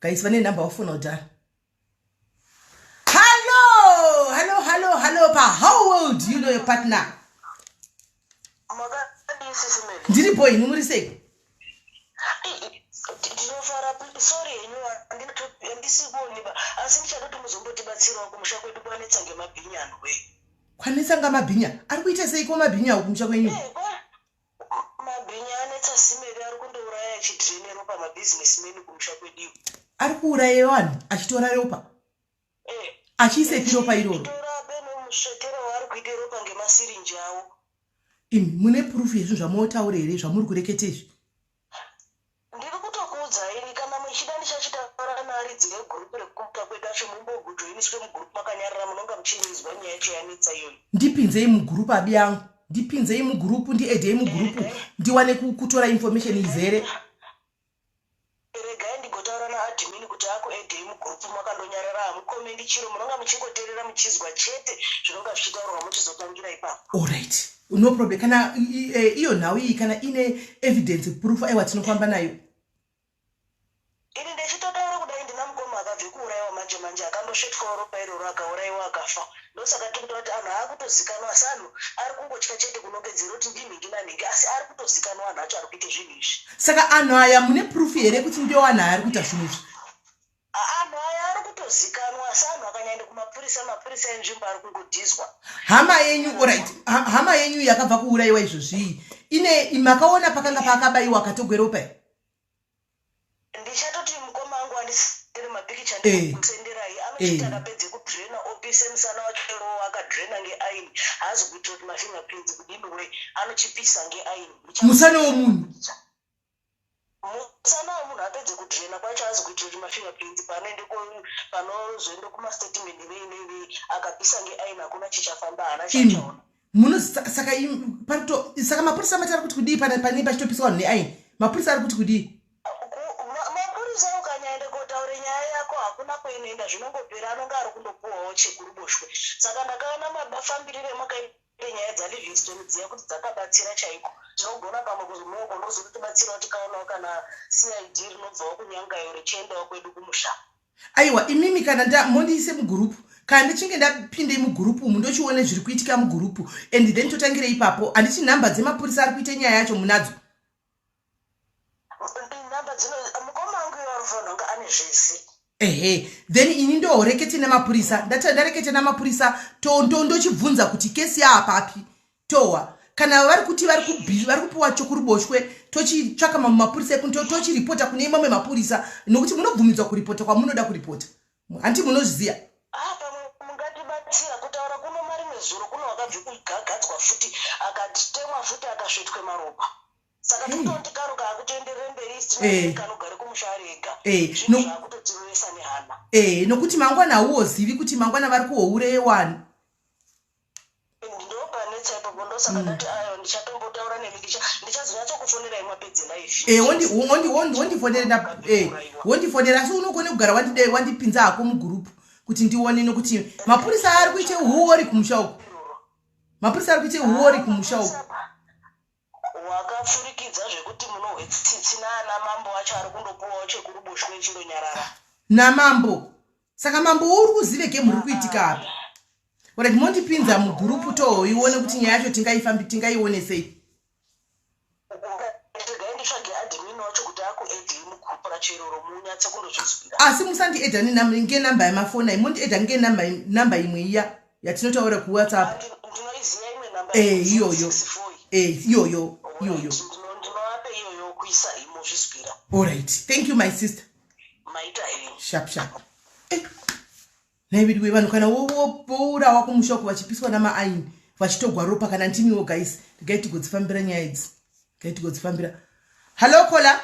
Guys, vane nhamba vafona kudhara. Hallo, hallo, hallo, hallo. Pa how well do you know your partner? Makadii, Sisi Meli? Ndiri boy, ini muri sei? Ndinofara. Sorry henyu, handisi kuoniba, asi ndichada kuti muzombotibatsirawo kumusha kwedu kwanetsa ngemabhinya anhu we. Kwanetsa ngamabhinya? Ari kuita seiko mabhinya kumusha kwenyu? Mabhinya anetsa, Simeri, ari kundouraya achidhirene ropa mabusinessmen kumusha kwedu. Ari kuuraya vanhu achitora ropa? Achiisepi ropa iroro? Tora benomusvetero waari kuite ropa ngemasirinji avo. Imi mune proof yezvinhu zvamotaura here, zvamuri kureketa izvi? Ndiri kutokuudzai, kana muchida ndichachitaura naridzi regurupu rekumusha kwedu acho, mumbojoiniswe mugurupu makanyarara, munonga muchindoizwa nyaya yacho yanetsa iyoyo. Ndipinzei mugurupu, abi yangu, ndipinzei mugurupu, ndiedhei mugurupu, ndiwane kutora information izere. Regai ndigotaura naadmin kuti akuedhei mugurupu makandonyarara, hamukomendi chiro, munonga muchingoteerera muchizwa chete zvinonga zvichitaurwa, muchizotangira ipapo. Allright, no problem. Kana iyo nhau iyi kana ine evidence, proof, aiwa, tinofamba nayo. Ini ndechitotaura kudai, ndina mukoma akabve kuurayiwa manje manje, akandosvetwawo ropa iroro, akaurayiwa akafa. Ndosaka tiri kutaura kuti anhu aakutozikanwa, asi anhu ari kungotya chete kunongedzera kuti ndinhingi nanhingi, asi ari kutozikanwa anhu acho ari kuita zvinhu izvi. Saka anhu aya mune proof here kuti ndio anhu aya ari kuita zvinhu izvi? Anhu aya ari kutozikanwa, asi anhu akanyaenda kumapurisa, mapurisa enzvimbo ari kungodhizwa. Hama yenyu, alright, hama yenyu yakabva kuurayiwa izvozvii, ine makaona pakanga paakabayiwa akatogwe ropa here? Ndichatoti mukoma angu andisendere mapikicha, ndikusenderai. Anochiti akapedze kudrena, opise musana wacho iwowo akadrena ngeaini, haazi kuitira kuti mafingerprints kudini we, anochipisa ngeaini. Musana womunhu? Musana wemunhu apedze kudrena kwacho, haazi kuitira kuti mafingerprints panoende panozoende kumastatement nei nei nei, akapisa ngeaini, hakuna chichafamba, haana chachaona. Muno saka parito, saka mapurisa mati ari kuti kudii pane pachitopiswa vanhu neaini? Mapurisa ari kuti kudii? Mapurisa ukanyaenda kotaura nyaya yako, hakuna kweinoenda, zvinongopera, anonge ari kundopuwawo chekuruboshwe. Saka ndakaona mafambiriro emakaita nyaya dzaLivingstone dziya kuti dzakabatsira chaiko. Tinogona pamwe kuzomuogona kuzotibatsirawo, tikaonawo kana CID rinobvawo kunyangayo richiendawo kwedu kumusha. Aiwa, imimi kana nda mondiise mugurupu, kana ndichinge ndapinde mugurupu umu, ndochione zviri kuitika mugurupu and then totangire ipapo. Handiti nhamba dzemapurisa ari kuite nyaya yacho munadzo? Nhamba dzino mukoma wangu iwo anofanira kunge ane zvese. Ehe, then ini ndorekete nemapurisa, ndarekete namapurisa, ndochibvunza kuti kesi yaapapi, tohwa kana vari kuti vari kupiwa chokuruboshwe, tochitsvaka mamwe mapurisa tochiripota kune mamwe mapurisa, nokuti munobvumidzwa kuripota kwamunoda kuripota, handiti munozviziva? Ah, pamwe mungatibatsira. Kutaura kuno, marimwe zuro kuno wakabve kugagadzwa futi, akatemwa futi, akasvetwe maropa. Saka tototi karo kaakutoenderere mberi, isi kanogare kumusha ari ega. Zvinhu zvaakutotirovesa nehana. Nokuti mangwana hauozivi kuti mangwana vari kuhoureyewanhu. Ndopanetsa ipapo. Ndosaka ndati ayo ndichatombotaura nemi, ndichazonyatsokufonerai mwapedze live. Wondifonera, asi unokone kugara wandipinza hako mugurupu kuti ndione, nokuti mapurisa ari kuite huori kumusha uku, mapurisa ari kuite huori kumusha uku. Wakapfurikidza zvekuti munohwetsitsi, naana mambo acho ari kundopuwawo chekuruboshwe echindonyarara. Namambo? Saka mambo uri kuzive gemu riri kuitika apa? Alright, mondipinza mugurupu, toione kuti nyaya yacho tingaifambi, tingaione sei. Regai nditsvage admin wacho kuti akuedhei mugurupu racho iroro, munyatse kundozvizwira. Asi musandiedha ngenamba yamafoni ayi, mondiedha ngenamba imwe iya yatinotaura kuWhatsApp. Ndinoiziva imwe namba. Iyoyo. 64. Iyoyo, iyoyo. Ndinovape iyoyo kuisa imozvizwira. Alright, thank you, my sister. Maita henyu. Sharp sharp. Nhai vanhu, kana vourawa kumusha uku vachipiswa namaaini, vachitogwa ropa, kana ndimiwo guys, regai tigodzifambira nyaya idzi, regai tigodzifambira. Hallo, caller.